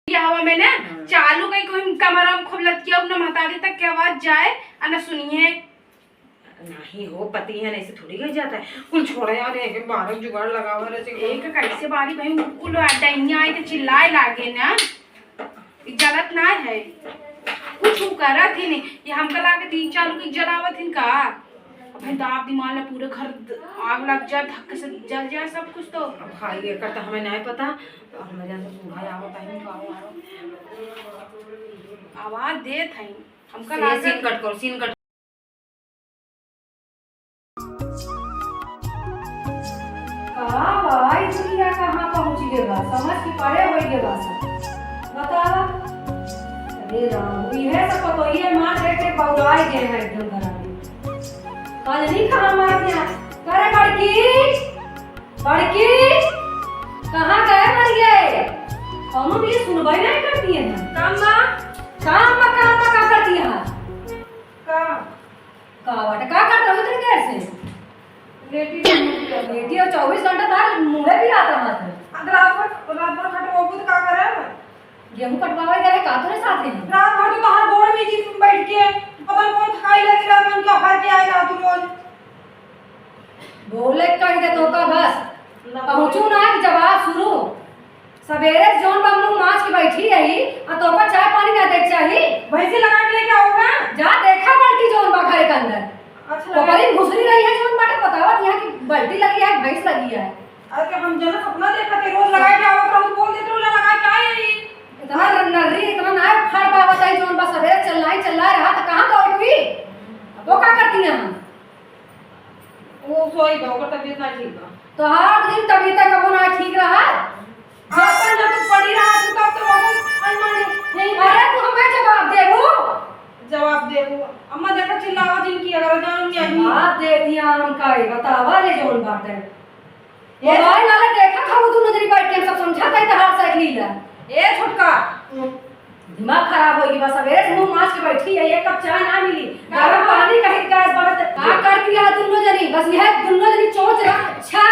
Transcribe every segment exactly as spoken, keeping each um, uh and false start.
ये हवा में ना, हाँ। चालू कहीं कोई कमरा में खूब लतिया, अपना महतारी तक के आवाज जाए, आ ना सुनिए। नहीं हो, पति है, ऐसे थोड़ी कही जाता है। कुल छोड़े यार, एक बार जुगाड़ लगावा रहे थे। एक कैसे बारी भाई, कुल डैनिया आए तो चिल्लाए लागे ना, ई जलत ना है, कुछ उ करत ही नहीं। ये हमका लागे तीन चार लोग जलावत हिन का? भाई दाब दिमाग में पूरे घर द-, आग लग जाए, धक्के से जल जाए सब कुछ तो। अब भाई एकर तो हमें नहीं पता, तो हमें जान तो बूढ़ा आवत है, का आवत है। आवाज देत है, हमका से लागे सीन कट करो, सीन कट। का बा, ई दुनिया कहाँ पहुँच गए बा, समझ के परे हो गए बा सब। बतावा। अरे राम, इहे सब पतोहिए मार देख के बौराए गए हैं एकदम घरा में। कल नहीं कहा मार दिया। करे बड़की, बड़की, कहाँ गए मर गए? कौनो भी सुनवाई नहीं करती है ना। काम बा, काम बा, काम बा, का करती है? का? का बाटे? का करत रहू इतनी देर से? लेटी रहूँ। लेटी और चउबीस घंटा तार मुँहे भी रहत है। अब रात भर, रात भर खटवाबू तो का करब? गेहूँ कटवावे गए का तोरे साथे? रात भर तो तोहार गोड़ में जी बैठ के, पता नहीं कौन थकाई लगी रहत, हम क्या भर के आए रहत रोज। बोले कही दे तोका बस। ना पहुँचू बोले। ना कि जवाब शुरू। सबेरे से जौन बा मुँह माँज के बैठी रही, आ तोका चाय पानी ना देख चाही। भैंसी लगा के लेके आऊंगा। जा देखा बाल्टी जौन बा घरे के अंदर। अच्छा, लगा ओकरी घुसरी रही है जौन बाटे बतावत यहाँ कि बाल्टी लगी है, भैंस लगी है। अरे हम जन सपना देखा थे, रोज लगा के आवत रहू, बोल देत रहू, ना लगा के आए ही। इतना न-, नर्री, इतना ना फड़ पावत है जौन बा सबेरे चल रही, चल रहा रहा, तो कहाँ गई हुई? अब वो का करती हैं हम? वो सोई बा, ओकर तबीयत ना ठीक बा। तोहार दिन तबीयत कबो ना ठीक रहा? आपन जब तू पड़ी रहा, तू तब तो बहुत अनमानी नहीं बा। अरे, तू हमें जवाब देबू? जवाब देबू? अम्मा, देखा, चिल्लावा जिन की, अगर जान नहीं आई। जवाब दे दिया हम काहे? बतावा रे, जौन बात है। ए मोबाइल वाला देखा था, वो दोनों जनी बैठ के हम सब समझा था, इतिहास है लीला। ए छोटका, दिमाग खराब होई बा, सबेरे से मुंह मांज के बैठी है, एक कप चाय ना मिली, का? गरम पानी कहीं गैस बनत। का करती है दुनो जनी? बस यह दुनो जनी चोंच रहा। अच्छा,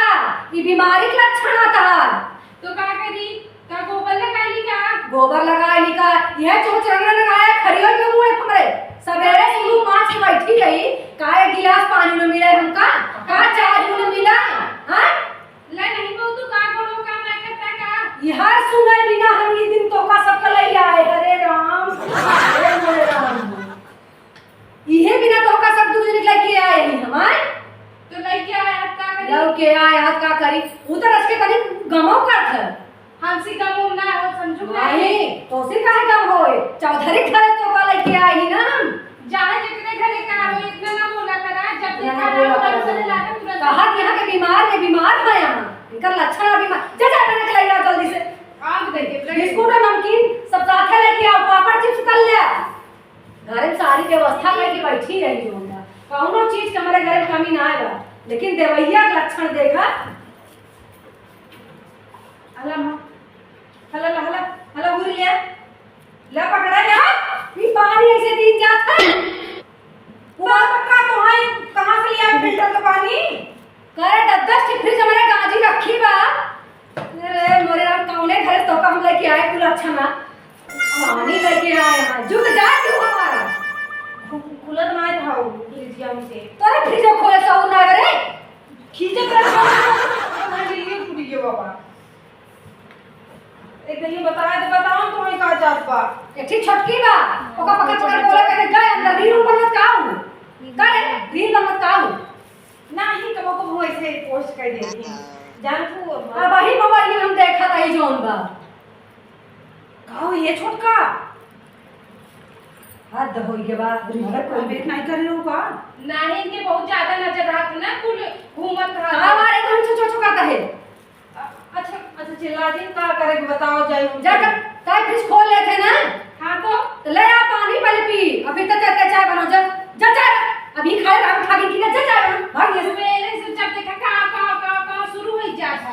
ई बीमारी के लक्षण आता है। तो का करी? का गोबर लगाई का? गोबर लगाई का? यह चोंच रंग लगाया, खड़ी होई के मुंह हमरे। सबेरे से मुंह मांज के बैठी रही, का एक गिलास पानी न मिले हमका? का चाय न मिला? हाँ? ले नहीं बहू, तू का गोड़ो का मैं करता का? इहै सुनै बिना हम ई दिन तोका सबका लइ आए। अरे राम, अरे मोरे राम। इहे बिना तोका सब दूध निकल के आए ही हमार। तो लइके आए हाथ का करी? लइके आए हाथ का करी? उ तो रच के तनी गमो करत है। हमसे गमो ना हो, समझू का? नहीं, तोसे काहे गम होए? चौधरी घरे तोका लइके आए ही ना हम। चाहे जितने घरे का हो, इतना ना बोला करा, जब इतना देखा ना बोला ना, करा। तब से लाके तुरंत कहत यहाँ के बीमार में बीमार है यहाँ। इनकर लक्षण अभी मा-, जा, जा, बना के लाई आओ जल्दी से। आग दे के, बिस्कुट और नमकीन सब साथे लेके आओ, पापड़ चिप्स तल ले आओ। घर में सारी व्यवस्था करके बैठी रही जो हमरा। कौनो चीज के हमारे घर में कमी ना आएगा, लेकिन देवैया के लक्षण देखा। हला माँ, हला, हला, हला, हला, उड़ लिया। ला पकड़ा ना। ई पानी ऐसे दिन जात है। वो पक्का तो है, कहाँ से लिया फिल्टर का पानी? करे दस दस ठे फ्रिज हमारे गाजी रखी बा। अरे मोरे राम, कौने घरे तोका हम लेके आए कुल अच्छा ना। पानी लेके आए हैं, जूत जा क्यों हमारा? खु-, खुलत ना था वो फ्रिजिया में से। तोरे फ्रिज खोले सहूर ना रे। खींचत रहे, हमारे लिए टूट गया बाबा। एक दिन ये बताए तो बताओ तुम्हें का जात बा। एक ठीक छोटकी बा, ओका पकड़ पकड़ बोला करे, "गए अंदर, रील बनवत का हूँ? का रे, रील बनवत का हूँ?" नाही, कबो कबो ऐसे पोस्ट कर देती हैं। जान तू अब वही मोबाइल में हम देखा था, ई जौन बा। का हो ये छोटका? हद होई के बा, बुढ़िया कोई वेट नहीं कर रहे हो का? नाही, इनके बहुत ज्यादा नजर रहत ना, कुल घूमत रहत। का मारे तुम छो, छो, छो करता है? अ-, अच्छा, अच्छा, चिल्ला दिन का करे के बताओ, जाई हम जा, जा, चाय फ्रिज खोल लेते ना। हाँ तो? तो ले आ पानी पहले पी, और फिर तो चाय, चाय बनाओ, जा, जा चाय बना। अभी खाए राम खा के ना, जा चाय बना, भाग ये से। मेरे से जब देखा का, का, का, का शुरू हो जाता।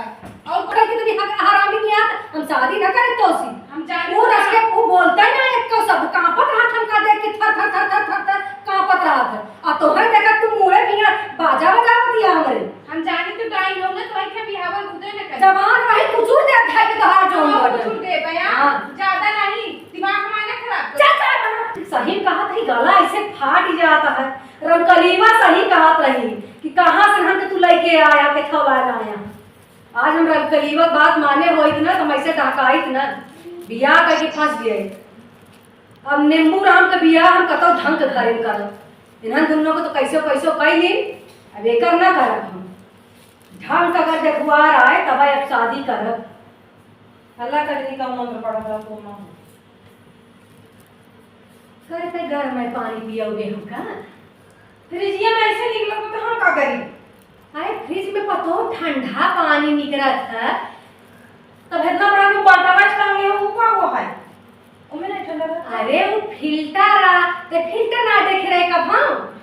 और कल की तो भी हक-, हरामी नहीं आता, हम शादी ना करें तो सी। हम जाने वो रस के वो बोलता ही ना एक को शब्द, कांपत हाथ हमका देख के थर, थर, थर, थर, थर, थर कांपत रहत है। आ तोहरे देखत तू मुड़े भी ना बाजा बजावत ही हमरे। हम जानी तो डाइन हो ना, तो ऐसे बिहावन खुदे न करे। जवान रही कुचुर दे खाए के तोहार जौन हाँ, बाटे। कुचुर दे बया। हाँ। ज्यादा गला ऐसे फाट जाता है। रमकलीवा सही कहत रही कि कहाँ से हमके तू लइके आया, के थौला लाया। आज हम रमकलीवा बात माने होइत ना, तो हम ऐसे डहकाइत ना, बियाह करके फंस गए। अब नींबू राम के बियाह हम कतौ ढंग के घरे में करब। इन्हन दुनों को तो कैसो कैसो कई ली, अब एकर ना करब हम। ढंग का अगर देखुआर आए, तब अब शादी करब। अल्लाह का दिन का मंत्र पढ़ब, तो ना हो। करे ते घर में पानी पियोगे हमका? फ्रिजिया में ऐसे निकलत तो हम का करी? अरे फ्रिज में पतो ठंडा पानी निकलत है, तब इतना बड़ा वो बटवा टांगे हो, वो का वो है? ओमे नहीं ठंडा रहता। अरे वो फिल्टर आ, ते फिल्टर ना देख रहे कब हम?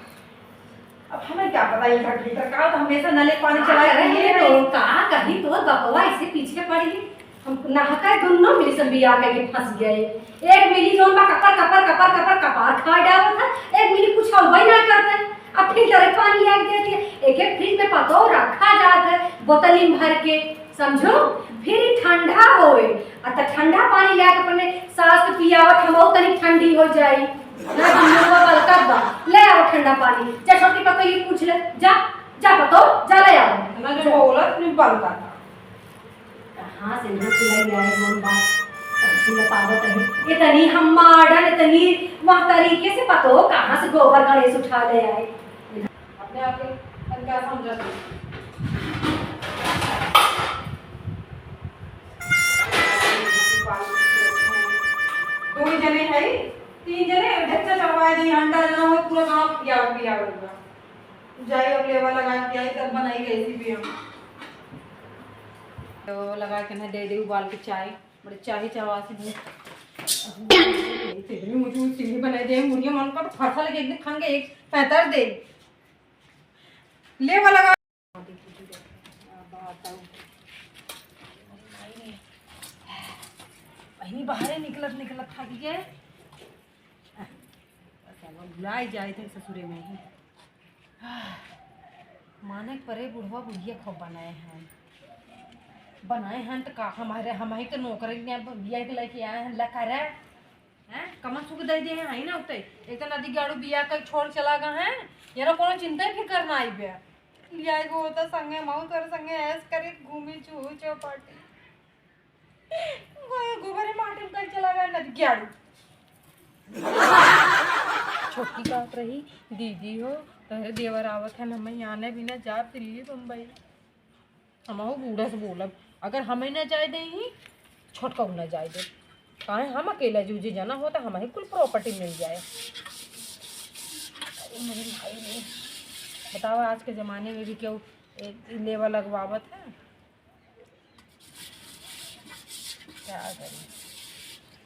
अब हमें क्या पता ये फिल्टर का, तो हमेशा नले पानी का चला करे के ये तो का कहीं तो बकवा इसे पीछे पड़ी। हम नहका दुनो मिली सब बिया के फंस गए। एक मिली जोन बा कपर, कपर, कपर, कपर, कपार खा डालत है, एक मिली कुछ अउबे ना करत है। अब फिल्टर के पानी लाग देती है, एक एक फ्रिज में पतो रखा जात है बोतल में भर के, समझो? फिर ई ठंडा होए, आ त ठंडा पानी लाके अपने सास के पियावत, हम और तनी ठंडी हो जाई। ना हम मुंह बलकत बा, ले आओ ठंडा पानी, जा छोटी पतो ये पूछ ले, जा, जा पतो, जा ले आओ। ना जो बोलत नहीं बलकत। कहाँ से ना सिलाई आए, कौन बात? समझी बतावत है। इतनी हम मॉडर्न, इतनी वह तरीके से पतो, कहाँ से गोबर गणेश उठा ले आए? अपने आप के हम क्या समझत है? दो ही जने है, तीन जने ढच्चा चढ़वाए दी, अंडा जना हो, पूरा गाँव पिया, पिया बन गया। जाई अब लेवा लगा के आई, तब बनाई रेसिपी हम। तो लगा के ना दे दे उबाल के चाय, बड़े चाय चावा से भी। इतनी मुझे चीनी बनाई दे, मुझे मन का तो फंसा लगे, एक दिन खान के एक पैतर दे। लेवा लगा। बहिनी बाहरे निकलत निकलत थक गए। बस अब भुलाई जाए थे ससुरे में ही। माने के परे बुढ़वा बुढ़िया खूब बनाए हैं, बनाए हैं तो का हमारे, हम ही तो नौकरी में अब बिया के लेके आए हैं, ला करे हैं, कमन सुख दे दे हैं, है ना उते। एक तो नदी गाड़ू बिया का छोड़ चला गए हैं, ये ना कोनो चिंता फिक्र ना आई बे। लिया गो होता संगे, माऊ तोर संगे ऐस करे घूमी चूहू चौपाटी। गोया गोबर माटी में कल चला गया नदी ग्याड़ू। छोटी कहत रही, "दीदी हो, तोहरे देवर आवत है, हम यहाँ आने बिना जा दिल्ली बम्बई।" हमहू बूढ़ा से बोलब, "अगर हमें ना जाए दे ही, छोटका को ना जाए दे। काहे हम अकेला जूझे जाना होता, हमें कुल प्रॉपर्टी मिल जाए।" अरे मेरे भाई रे, बताओ आज के जमाने में भी केहू ए, लेवा लगवावत है? क्या करी,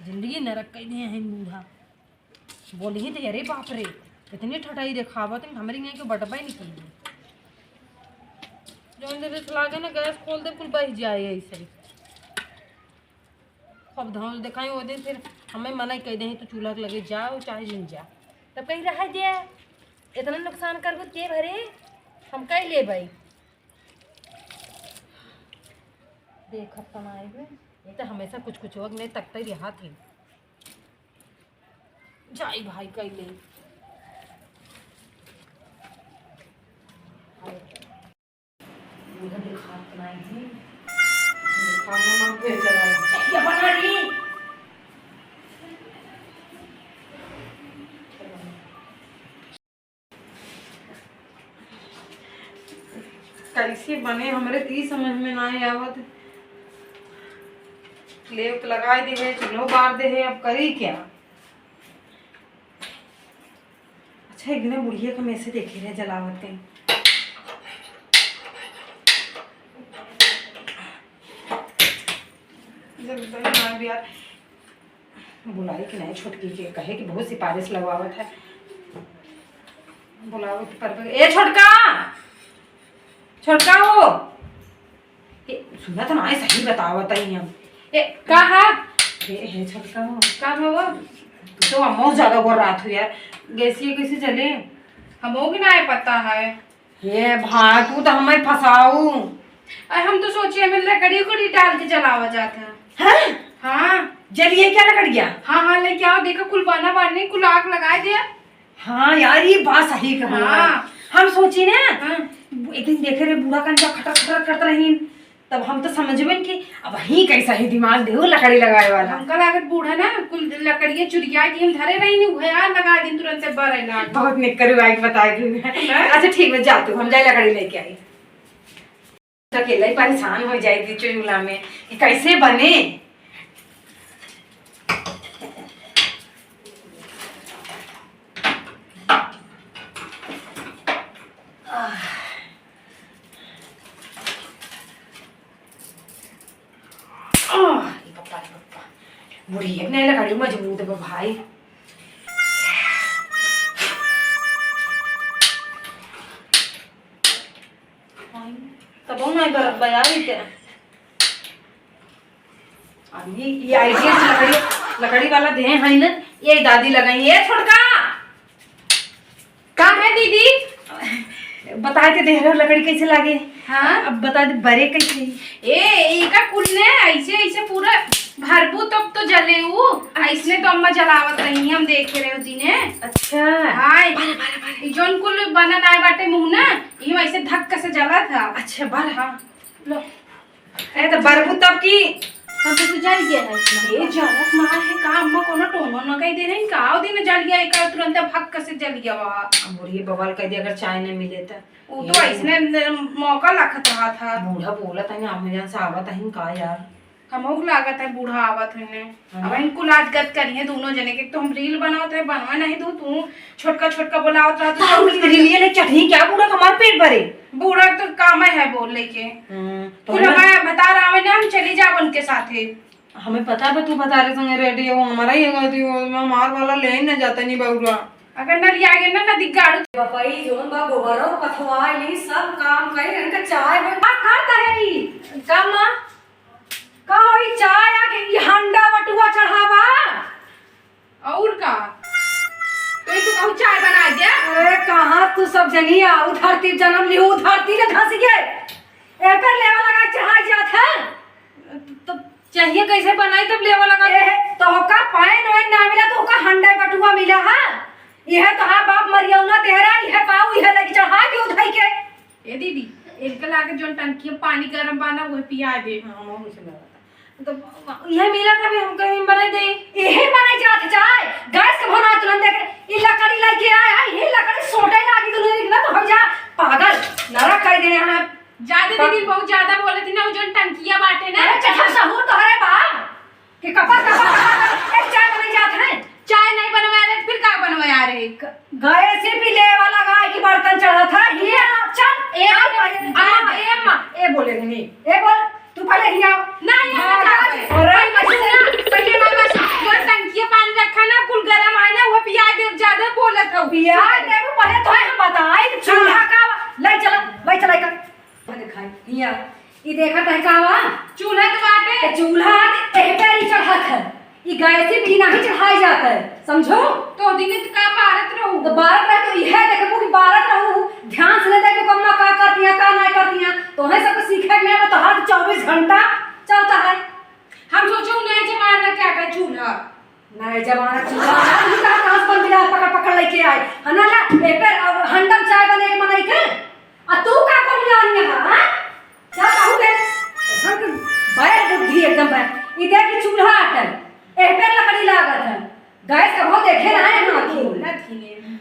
जिंदगी नरक कई दिए हैं बूढ़ा। बोली ही तो, अरे बाप रे, इतनी ठटाई देखावत है, हमरे यहाँ के बटबा ही नहीं की। जौन देर से लागे ना, गैस खोल दे, कुल बह जाए ऐसे ही। खूब धौंस देखाई, वो दिन फिर हमें मना कह दे, "तू चूल्हा के लगे जाओ, चाहे जिन जा।" तब कहीं रह दे, इतना नुकसान करबो के भरे, हम कह ले भाई। देखत तो ना आइबे। ये तो हमेशा कुछ कुछ वक्त नहीं तकते रहा थी। जाई भाई कैले। उधर दिखात तो नहीं है। दिखाना मत फिर चला। ये बना रही। कैसे बने, हमरे तो ई समझ में ना आवत। लेव तो लगाई दे है, चूल्हो बार दे है, अब करी क्या? अच्छा, एक दिन बुढ़िया का मैसेज देखे रहे जलावत के। जब तक ना भी यार, बुलाई कि नहीं छोटकी के, कहे कि बहुत सिफारिश लगवावत है। बुलावत पर, ए छोटका, छोटका हो। ए, सुना तो ना, सही बतावत है हम। ए, का है? ए, हे छोटका हो। का हो? तू तो हमहू ज्यादा गोर रात हुई यार। गैसिया कैसे जले? हमहू के ना पता है। हे भाई, तू तो हमें फंसाऊ। अरे हम तो सोचिए हमें लकड़ी उकड़ी डाल के जलावा जाता है। हैं? हाँ। जलिए क्या लकड़िया? हाँ, हाँ, लेके आओ, देखो कुल बाना बानी, कुल आग लगाए दे। हाँ यार, ये बात सही कहा। हाँ। हम सोची ना, हाँ। एक दिन देखे रहे बूढ़ा कंचा खटर खटर करत रहीन, तब हम तो समझबे न कि अब ही कैसा ही दिमाग देहु लकड़ी लगावे वाला। हमका लागत बूढ़ा ना कुल लकड़िया चुरिया के हम धरे रही नहीं, उहे आ लगा दिन तुरंत से बरे लाग। बहुत निक करू आई बताए दिन। हाँ। अच्छा ठीक बा, जा तू, हम जाए लकड़ी लेके आई। तो अकेला ही परेशान हो जाए दी चूल्हा में कि कैसे बने। आह। आह, रे पप्पा, रे पप्पा। बुढ़िया के नहीं लकड़ी मजबूत बा भाई। तबो नहीं बरत बा यार, ई के। अब ये, ये आइडिया से लकड़ी, लकड़ी वाला देहे हैं ना, ये दादी लगाई। ए छोटका, का है दीदी? बता के दे रहे हो लकड़ी कैसे लागे? हाँ। अब बता दे बरे कैसे? ए, एका कुल ने ऐसे, ऐसे पूरा भरबू तब तो जले उ। ऐसने तो अम्मा जलावत रही, हम देखे रहे उ दिने। अच्छा। हाँ। बारे, बारे, बारे। ई जौन कुल बनल आए बाटे मुँह ना, ई ऐसे धक्का से जला था। अच्छा, बार। हाँ। लो। ए, तो बरबू तब की? हम तो तू जल गया है। ए, जलत ना है का, अम्मा कोनो टोनो न कही दे रही का? ओ दिन जल गया, एक तुरंत भक्क से जल गया वहाँ। अब बुढ़िए बवाल कह दिया, अगर चाय न मिले तो। वो तो ये ऐसने न-, मौका लखत रहा था। बूढ़ा बोलत है, अम्मा जान से आवत है का यार? हमहू के लागत है बूढ़ा आवत है ने। हाँ। अब इनको लाज गत करिए दोनों जने के, तो हम रील बनावत है, बनवा नहीं दू, तू छोटका छोटका बोलावत रहा, तो हम रीलिए ले चटनी क्या बूढ़ा हमार पेट भरे? बूढ़ा तो काम है बोले के। हम्म, तो कुल हमें हमारे बता रहा है ना, हम चली जाब उनके साथे। हमें पता बा तू बता रहे संगे रेडी हो, हमारा ही अगर तू हमार वाला ले ही ना जाता नहीं बउरा। अगर न लिया गया ना, ना दिगाड़ू। बपई जोन बा गोबरो पथवाई ली, सब काम करी, इनका चाय में का करता है ई? का माँ? का हो ई चाय आ के ई हंडा बटुआ चढ़ावा? और का? तो ई तो कहूँ चाय बना दे। अरे कहाँ तू सब जनिया, उ धरती जन्म लिहू, उ धरती के धस गए। एकर लेवा लगा चढ़ाई जात है। तो चाहिए कैसे बनाई तब लेवा लगा? ए, तो ओका पाइन वाइन ना मिला तो ओका हंडा बटुआ मिला है। यह तो हाँ बाप मरियौना तेरा, यह पाऊ, यह लगी चढ़ा के उठाई के। ए दीदी, इनके लागे जोन टंकी में पानी गरम बा ना, वह पिया दे। हाँ, हम उसे लगा था। तो यह मिला था भी हम कहीं बना दे। यही बना जात चाय, गैस के भना तुरंत देख, ई लकड़ी लेके आया है, यही लकड़ी सोटे लागी तो नहीं ना, तो हम जा पागल, नरक कर दे यहाँ। ज्यादा पा- दीदी बहुत ज्यादा बोलत ही ना, वो जोन टंकिया बाटे ना। अरे चढ़ा सहूर तोहरे बा, कि कपा, कपा, कपा, कपा, एक चाय बना जात है। चाय नहीं बनवा रहे, फिर का बनवा रहे? ग-, गैस ही पी ले वाला गाय की बर्तन चढ़ा था। ये चल, ए, चल, ए, पहले अम्मा, ए, अम्मा। ए, बोले नहीं, ए, बोल, तू पहले ही आओ। नहीं, हाँ, अम्मा, जाओ। अरे, पहले सुन ना, पहले हमारे पास जो टंकी में पानी रखा ना, कुल गरम आए ना, वो पिया दे, ज्यादा बोलत हो। पिया दे, वो पहले तो हम बताए, चूल्हा का, ले चला, ले चला, कर। अरे खाई, हिया, ई देखत है का वा? चूल्हा तो बाटे। तो चूल्हा एह पे ही चढ़त है। ई गैस पे ही नहीं चढ़ाई जात है, समझो? तो दिन तो का बारत रहू? तो बारत रहे तो यह देखबो कि बारत रहू, ध्यान से नहीं देखो कि अम्मा का करती हैं, का नहीं करती हैं। तो है सबको सीखे में तो हर चउबीस घंटा चलता है। हम सोचो नया जमाना क्या का चूल्हा। नए जमाना चूल्हा, तू का कांच बन मिला पकड़ पकड़ लेके आए, है ना? ला, ए पे, अब हंडम चाय बने के मनई के, आ तू का कर लिया आनी है, हाँ? क्या कहू के? बैर बुद्धि एकदम बैर। ई देख ई चूल्हा आटल, ए पे लकड़ी लागत है, गैस कभो देखे ना है हाथी। ना थी ने।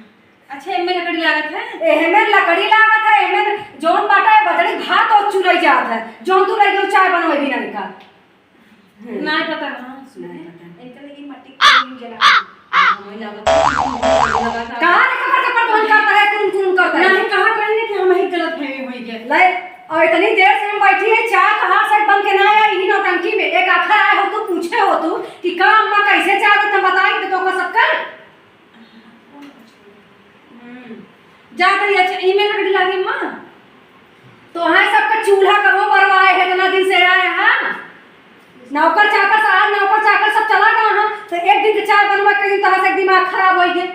अच्छा, एमे लकड़ी लागत है? एमे लकड़ी लागत है, एमे जौन बाटा है बदड़ी भात और चुरई जात है, जौन तू लगे चाय बनवे भी नहीं का। हम्म। नाय पता रहा, सुने। नाय पता। इनका लगे मट्टी के नीचे लगा। हमें लगा था, लगा था। कहाँ रे कपड़, कपड़ कौन करता है, कौन, कौन करता है? नहीं, कहाँ कहीं नहीं कि हम ही गलत फहमी हुई है। ले, और इतनी देर से हम बैठी है, चाय कहाँ से बन के ना आया, इन्हीं नौटंकी में। एक आखिर आए हो तू, पूछे हो तू कि का अम्मा कैसे चाय बनता बताई तो, तो का शक्कर? हम्म। जा तनी, अच्छा, ई में लकड़ी लागे, माँ? तो हाँ, सबका चूल्हा कबो बरवाए है, इतना दिन से आए हैं। नौकर चाकर से, आज नौकर चाकर सब चला गया है, तो एक दिन के चाय बनवा के दिन तरह से दिमाग खराब हो गए।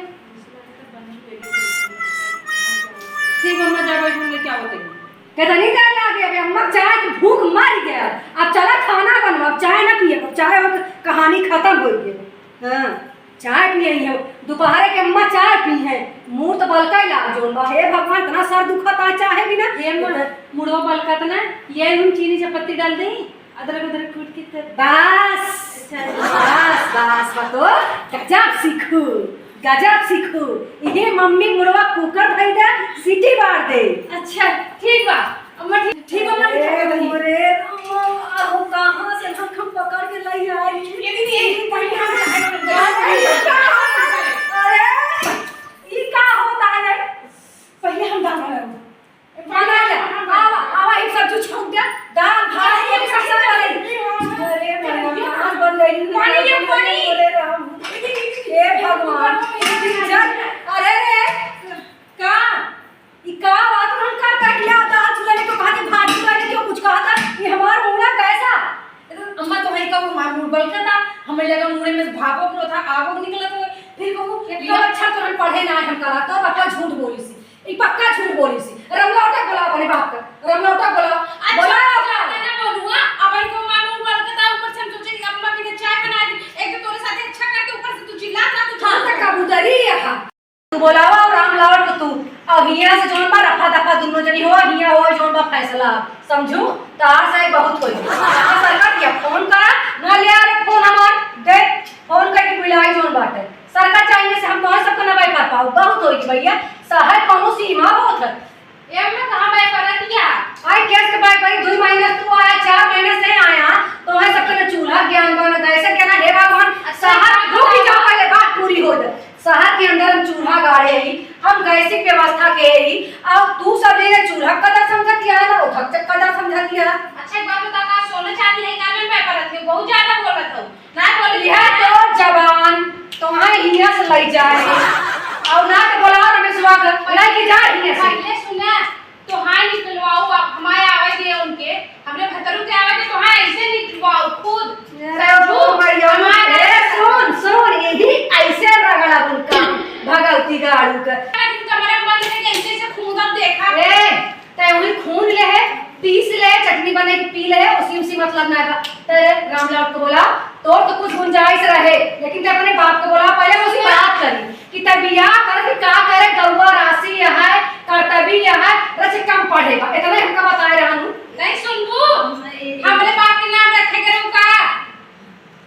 ठीक, मम्मा, जा बैठ, हम लेके आवत हई। कितनी देर लागे? अबे अम्मा, चाय की भूख मर गया। अब चला खाना बनवा, अब चाय ना पिए, अब चाय हो तो कहानी खत्म हो गई। हाँ। चाय पिए ही हो, दोपहरे के अम्मा चाय पी है, मुँह तो बलका ही लाग जोन बा। हे भगवान, इतना सर दुखत आ चाहे भी ना। हे अम्मा, मुड़वा बलकत ना, ये हम चीनी चपत्ती डाल देई, अदरक उदरक कूट के तो। बस। अच्छा। बस, बस, बा तो गजब सीखू, गजब सीखू। इहे मम्मी मुड़वा कुकर धई दे, सीटी मार दे। अच्छा, ठीक बा। अम्मा, ठीक, ठीक बा, अम्मा, ठीक बा। अरे मोरे रामा, अहो, कहाँ से हम पकड़ के लाई आई? ये दीदी, ये पहले हम अरे, ई का होता है? पहले हम दाल बनाओ। बनाओ, आवा, आवा, ई सब जो छौंक दे, दाल, भात, ये सब, सब बन गई। अरे भगवान, कहाँ बन गई? पानी ले, पानी। अरे राम, हे भगवान, चल, अरे रे, का? ई का बात हम करता कि या दाल चुरा ले, तो कहा के भात चुरा ले, क्यों कुछ कहा था? ये हमार मुड़ा कैसा? अम्मा, तो है कहूँ, हमार मुड़ बलका था, हमें लगा मुड़े में से भाप उठो था, आग उग निकलत हो, फिर कहूँ, ये तो अच्छा तो हम पढ़े ना, हम कहा, तो पक्का झूठ बोली सी, ई पक्का झूठ बोली सी। रमलौटा बोला अपने बाप का, रमलौटा बोला, अच्छा, बोला। अच्छा, ना बोलू, हाँ? अब इनको माँ मुड़ बलका था, ऊपर से हम सोचे कि अम्मा के लिए चाय बना दी, एक तो तोरे साथ अच्छा करके ऊपर से तू चिल्ला रहा, तू हाँ, झूठ तो बोल। कबूतरी है, हाँ। तू बोलावा और राम लावट को तू। अब हियाँ से जौन बा रफा दफा दुनो जनी हो, हियाँ हो जौन बा फैसला। समझू? तार से बहुत होई। हाँ, सरकार दिया फोन करा, ना ले आ रे फोन हमार। दे, फोन करके बुलाई जौन बाटे। सरकार चाहिए से हम तोहरे सबको ना बाई कर पाओ। बहुत होई भैया, सहज कौनो सीमा होत है। ए, मैं कहाँ बाई करत दिया? आई कैसे बाई करी? दुई महीना से तू आया, चार महीना से आया, तोहरे सबको ना चूल्हा ज्ञान बा, ना गैस के ना। हे भगवान, अच्छा, सहज रुक जाओ, पहले बात पूरी हो जाए। शहर के अंदर हम चूल्हा गाड़े ही, हम गैसिक व्यवस्था के ही, और तू सब ये चूल्हा कदर समझत या ना, उधर तक कदर समझत या। अच्छा, एक बात बता, का सोना चांदी है, का में व्यापार रखे हो? बहुत ज्यादा बोलत हो। ना बोली यह है। तोर जबान, तुम्हारे हिया से लई जाए। और ना तो बोला रमेशवा के, लई के जा हिया से। पहले सुना, तो हाँ निकलवाओ, आप हमारे आवे दे उनके, हमरे भतरू के आवे दे, तो हाँ ऐसे निकलवाओ खुद। अरे समझू? ओ भैया, हमारे ए, सुन, सुन, यही ऐसे रगड़ा उनका भगवती गाड़ू का। दिन कमरा में बंद करके ऐसे ऐसे खून अब देखा। ए, तै वही खून ले है, पीस ले, चटनी बने के पी ले है, उसी उसी मतलब ना बा। तेरे रामलाल को बोला, तोर तो कुछ गुंजाइश रहे, लेकिन ते अपने बाप को बोला, पहले उसी बात करी। कि तब बियाह करे कि का करे, गौवा राशि यह है, कर्तव्य यह है, रच कम पढ़े बा। इतना हमका बताए रहनु। नहीं सुनबू? नहीं। हमरे बाप के नाम रखे के रहू का?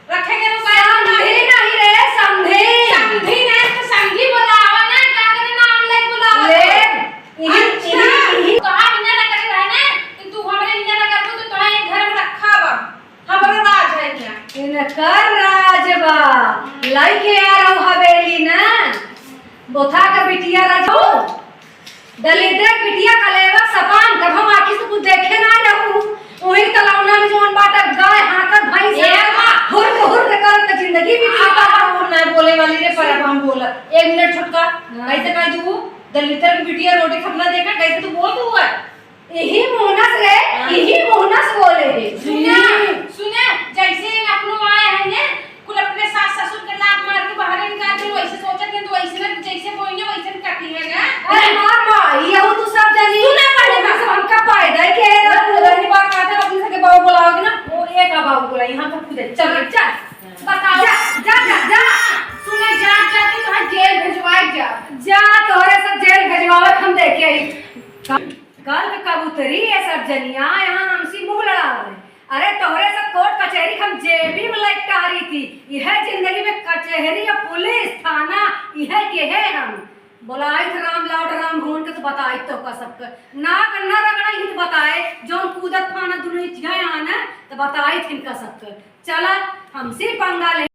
रखे के रहू का? समधी नहीं रे, समधी। समधी नहीं तो समधी बुलावा ना, का करे नाम ले बुलावा? ले, इही, अच्छा। इही, इही। तो हम इन्हें ना करे रहे ना, तो तू हमरे इन्हें ना करबू तो तोरा एक घर में रखा बा। हमरो राज है यहाँ। इनकर राज बा। लइके आ रहू हवेली ना। बोथा के बिटिया राज हो। दलिद्र के बिटिया कलेवा सपान, कब हम आँखी से कुछ देखे ना रहू। वही तलौना में जौन बाटे गाय हाँकत भैंस ए हाँकत, माँ। हुर्र हुर्र करत जिंदगी बीती। अब हम ना बोले वाली रे, पर अब हम बोला। एक मिनट छोटका, हाँ। कैसे कह दू? दलिद्र के बिटिया रोटी सपना देखा, कैसे तू बोल दू है? यही मुहनस रे, हाँ। यही मुहनस बोले रे। सुना, हम्म। सुना, जैसे ही अपनो आए हैं ने, कुल अपने सास ससुर के लात मार के बाहर निकाल दे, वैसे सोचत है तो वैसे ना, जैसे बोइने वैसे कटी है ना। अरे हाँ माँ, ये हो तू सब जानी। सुना पहले बात। सब हमका पैदा के है, ना, ना, ना। पहली बार कहते हैं, अपने सके बहू बुलाओगे ना, वो एक आ बहू बुलाई, हम सब खुद चल, चल, बताओ। जा, जा, जा, जा। सुना, जा, जा, तू कहाँ जेल भेजवाए जा। जा, तोहरे सब जेल भेजवावे, हम देखे ही। कल के कबूतरी ये सब जनिया यहाँ हमसे मुँह लड़ावे। अरे तोहरे सब कोर्ट कचहरी हम जेबी में लटका रही थी। यह जिंदगी में कचहरी या पुलिस थाना यह के है हम। बोलाइत राम लाड राम भवन के तो बताइत तो का सबके। ना करना रगड़ा ही तो बताए, जौन कूदत फाना दुनिया यहाँ ना तो बताइत इनका सबके। चला हमसे पंगा ले।